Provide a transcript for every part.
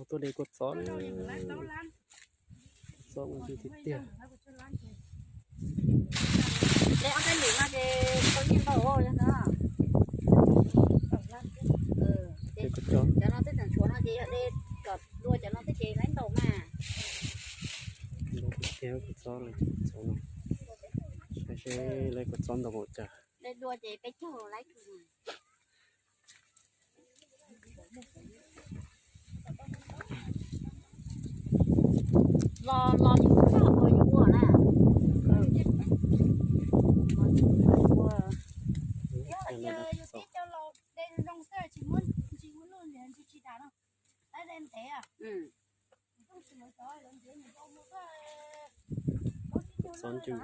Tuaj de kua txob na, kua txob ua ntej tiag tiag. De ob peb lwm no ces tau nyiaj ntau no. Cov no twb tseem tshuav no ces yog de kom dua cov no thiab ces laib ntau mas. Ntau tiag tiag kua txob no, kua txob no. Saib seb laib kua txob ntau npaum cas. De dua ces peb caug laib. Los los yus ua yus ua na. Los yus ua. Yus teb cov laus de zoo xwb tsis muab ntsis ua luaj nti ntsis tsis tas no. Laib de ntev. Txhob ntws.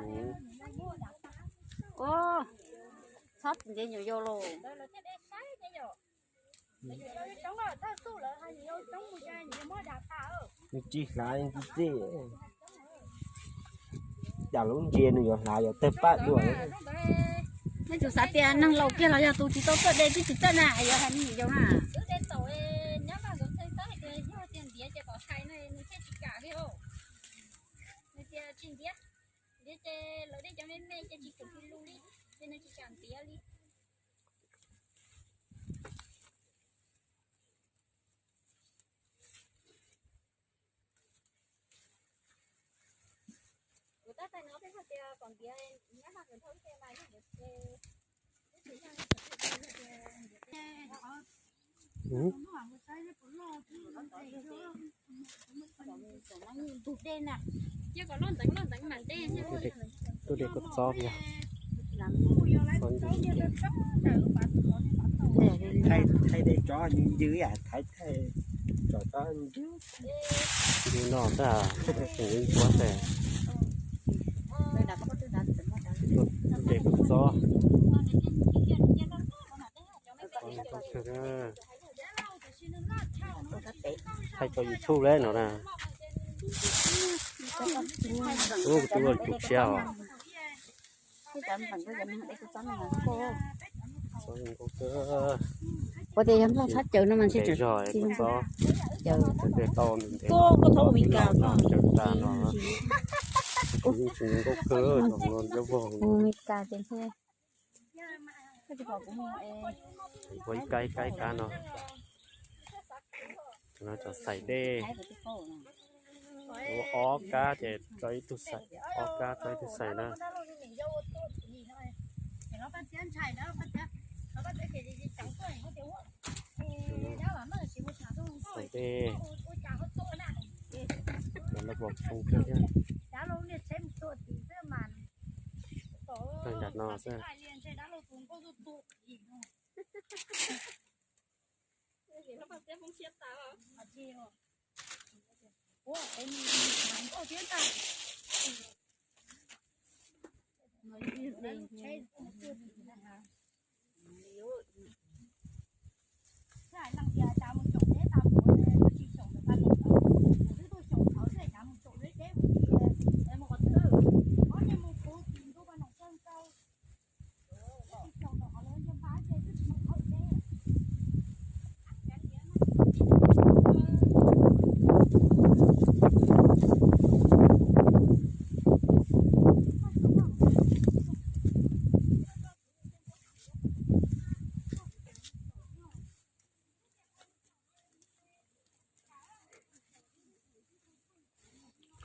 Txhob ntws nyuam yaus los. Nws tsis hlav nws txij txij. Cas lub ntsia nws yuav hlav yuav tawg paj dua. Nej tsum xav tias neeg laus kiag los yog tus tsis tau txawj de twb tsis txawj na, yuav hais me nyuam yaus na. Tuaj de kua txob yog txob ntoo. Thaij de tsov ncw ncw, thaij thaij tsov tsob ncw ncw no tab sis kuv teb. Tuaj de kua txob. Thaij rau YouTube lawm no na. Ub, kuv twb ua tsuj siab os. Ua tias yog nplooj txhob caws no mas ntshe tseem zog, caws. Koj thaub Amelikas no, caws tas no. Kuv yeej tsis nkauj kawg, Amelikas ces ntshe. Ua ib kab ib kab ib kab no. Cov no cov xaim dej. Ua ob kab ces tso ib tug xaim, ob kab tso ib tug xaim na. Xaim dej. Cov no pom zoo kawg thiab. Tag nrho no xwb.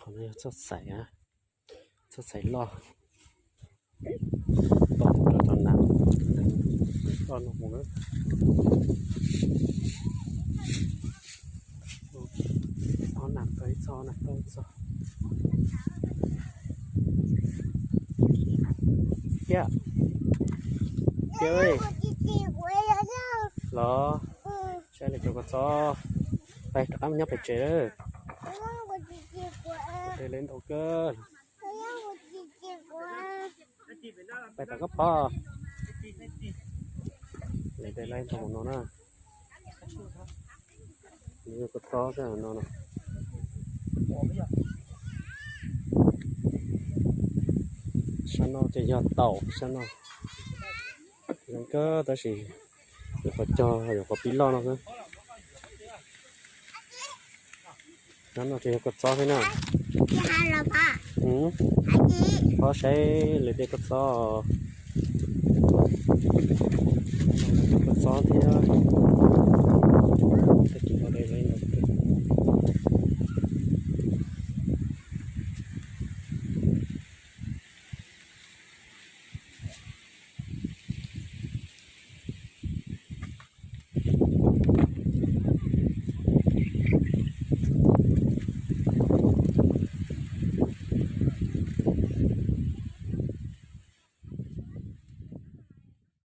Qhov no yog txoj xaim, txoj xaim loj. Tau mus rau tau nam, tau no mus na. Ob nam tau ib txoj, nam tau ib txoj. Kiab, Kiab, los saib lawv cov kua txob. Pais rov qab mus nyob pem tsev lawm. Tej lawv ntau kawg. Pais tom kab pov. Lawv tej laib ntau no na. Nws kua txob xwb no no. Sab no ces yog taum sab no. Zoo kawg tab sis yuav qhov cog yuav qhov pib loj no xwb. Sab no ces yog kua txob thiab na. Phob saib lawv tej kua txob. Kua txob thiab.